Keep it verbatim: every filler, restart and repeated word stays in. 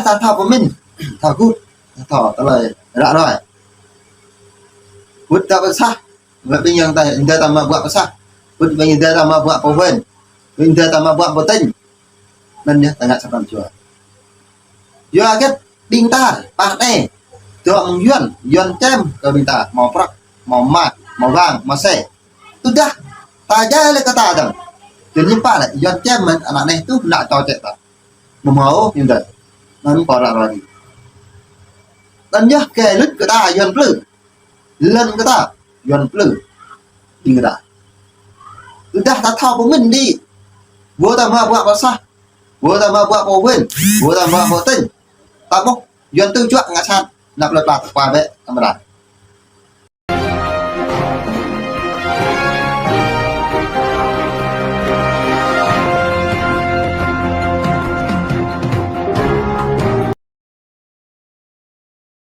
Ta thâo pơmĭn, thâo gưt, ta thâo tơlơi ră ruai. Wơ̆t ta pơsah, wơ̆t ƀing yang ta, ƀing ta mă bruă pơsah. Wơ̆t ƀing ta mă bruă pơwên. Ƀing ta mă bruă pơtĭng. Anŭn yơh ta ngă sa pran jua. Yua hơget ƀing ta, pă anai. Dŏ mơ̆ng Yuan, Yuan čem kơ ƀing ta, hmâo prăk, hmâo mah, hmâo wang, hmâo xe. Tơdah ta djai lĕ kơ ta dơ̆ng. Jing ñu pă lĕ, Yuan čem mơ̆n ană anai tuh, ană čô čĕ ta. Mơ̆ hmâo, ñu dơ̆ng. Anŭn pô ră ruai. Anŭn yơh kơ lŭt kơ ta Yuan plư. Lŏn kơ ta Yuan plư. Ƀing ta. Tơdah ta thâo pơmĭn đĭ. Ƀu ta mă bruă pơsah. Ƀu ta mă bruă pơwên. Ƀu ta mă bruă pơtĭng. Ta ƀuh Yuan tơjuă ngă sat. Anăp lĕ pla ta kua bĕ, tơmra.